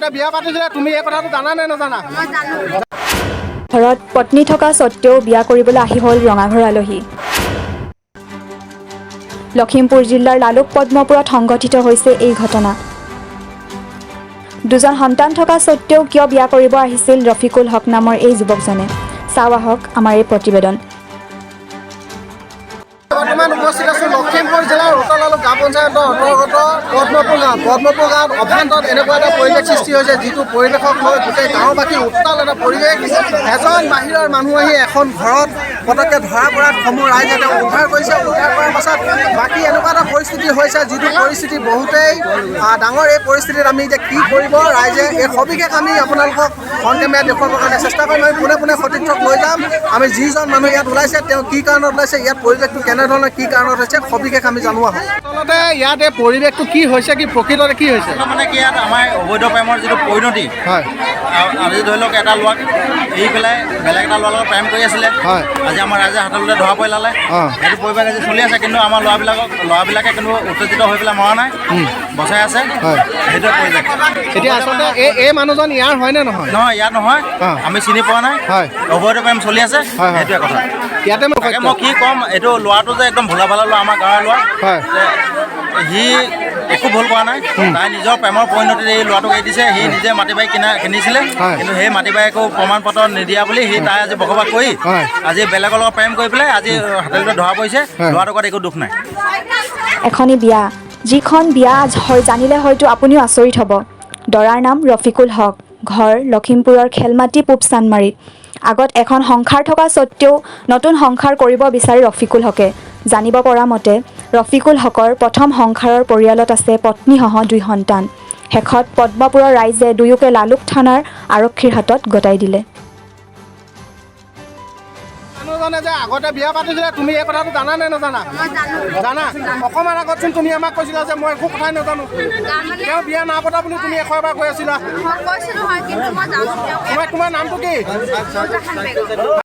আগতে বিয়া পাতিছিলে, তুমি এই কথাটো জানা নে নাজানা? মই জানো। ঘৰত পত্নী থকা স্বত্তেও বিয়া কৰিবলৈ আহি হ'ল ৰঙাঘৰ আলহী। লখিমপুৰ জিলাৰ লালুক পদ্মপুৰত সংঘটিত হৈছে এই ঘটনা। দুজন সন্তান থকা স্বত্তেও কিয় বিয়া কৰিব আহিছিল ৰফিকুল হক নামৰ এই যুৱকজনে? চাওঁ আহক আমাৰ এই প্ৰতিবেদন। বৰ্তমান উপস্থিত আছোঁ লখিমপুৰ জিলাৰ উত্তৰ লালুক গাঁও পঞ্চায়তৰ অন্তৰ্গত পদ্মপুৰ গাঁৱত। পদ্মপুৰ গাঁৱত অভ্যন্তৰত এনেকুৱা এটা পৰিৱেশ সৃষ্টি হৈছে, যিটো পৰিৱেশক লৈ গোটেই গাঁওবাসীৰ উত্তাল এটা পৰিৱেশ। এজন বাহিৰৰ মানুহ আহি এখন ঘৰত পটককৈ ধৰা পৰাত সমূহ ৰাইজে তেওঁক উদ্ধাৰ কৰিছে। উদ্ধাৰ কৰাৰ পাছত বাকী এনেকুৱা এটা পৰিস্থিতি হৈছে, যিটো পৰিস্থিতি বহুতেই ডাঙৰ। এই পৰিস্থিতিত আমি এতিয়া কি কৰিব ৰাইজে, এই সবিশেষ আমি আপোনালোকক ফ্ৰণ্ট কেমেৰা দেখুৱাবৰ কাৰণে চেষ্টা কৰিম। আমি পোনে পোনে সতীৰ্থক লৈ যাম। আমি যিজন মানুহ ইয়াত ওলাইছে, তেওঁ কি কাৰণত ওলাইছে, ইয়াত পৰিৱেশটো কেনেধৰণে কি কাৰণত হৈছে, সবিশেষ আমি জানো আহোঁ। আচলতে ইয়াত এই পৰিৱেশটো কি হৈছে, কি প্ৰকৃততে কি হৈছে? মানে কি, ইয়াত আমাৰ অবৈধ প্ৰেমৰ যিটো পৰিণতি। আজি ধৰি লওক এটা ল'ৰাক এৰি পেলাই বেলেগ এটা ল'ৰাৰ লগত প্ৰেম কৰি আছিলে। আজি আমাৰ ৰাইজে হাতলৈ ধৰা পেলালে। সেইটো পৰিৱেশ আজি চলি আছে। কিন্তু আমাৰ ল'ৰাবিলাকে কিন্তু উত্তেজিত হৈ পেলাই মৰা নাই, বচাই আছে। সেইটোৱে পৰিৱেশ। এতিয়া আচলতে এই মানুহজন ইয়াৰ হয়নে নহয়? নহয়, ইয়াত নহয়। আমি চিনি পোৱা নাই। অবৈধ প্ৰেম চলি আছে। হয়, হয়। সেইটোৱে কথা। ইয়াতে মই তাকে মই কি ক'ম, এইটো ল'ৰাটো যে একদম ভোলা ভালা ল'ৰা, আমাৰ গাঁৱৰ ল'ৰা। যে সি একো ভুল কৰা নাই। তাই নিজৰ প্ৰেমৰ পৰিণতিত এই ল'ৰাটোক এৰি দিছে। সি নিজে মাটি বাৰী কিনিছিলে। কিন্তু সেই মাটি বাৰী একো প্ৰমাণ পত্ৰ নিদিয়া বুলি সি তাই আজি বসবাস কৰি আজি বেলেগৰ লগত প্ৰেম কৰি পেলাই আজি হাতে ধৰা পৰিছে। ল'ৰাটোৰ গাত একো দুখ নাই। এখনি বিয়া, যিখন বিয়া হয় জানিলে হয়তো আপুনিও আচৰিত হ'ব। দৰাৰ নাম ৰফিকুল হক, ঘৰ লখিমপুৰৰ খেলমাটি পূব চানমাৰীত। আগত এখন সংসাৰ থকা স্বত্তেও নতুন সংসাৰ কৰিব বিচাৰে ৰফিকুল হকে। জানিব পৰা মতে ৰফিকুল হকৰ প্ৰথম সংসাৰৰ পৰিয়ালত আছে পত্নীসহ দুই সন্তান। শেষত পদ্মপুৰৰ ৰাইজে দুয়োকে লালুক থানাৰ আৰক্ষীৰ হাতত গতাই দিলে। মানুহজনে যে আগতে বিয়া পাতিছিলে, তুমি এই কথাটো জানা নে নাজানা? মই জানো। জানা? অকণমান আগতচোন তুমি আমাক কৈছিলা যে মই একো কথাই নাজানো। তাৰমানে তেওঁ বিয়া নাপতা বুলি তুমি 100 এবাৰ কৈ আছিলা। মই কৈছিলোঁ হয়, কিন্তু মই জানো তেওঁ। তোমাৰ নামটো কি? নুৰজাহান বেগম।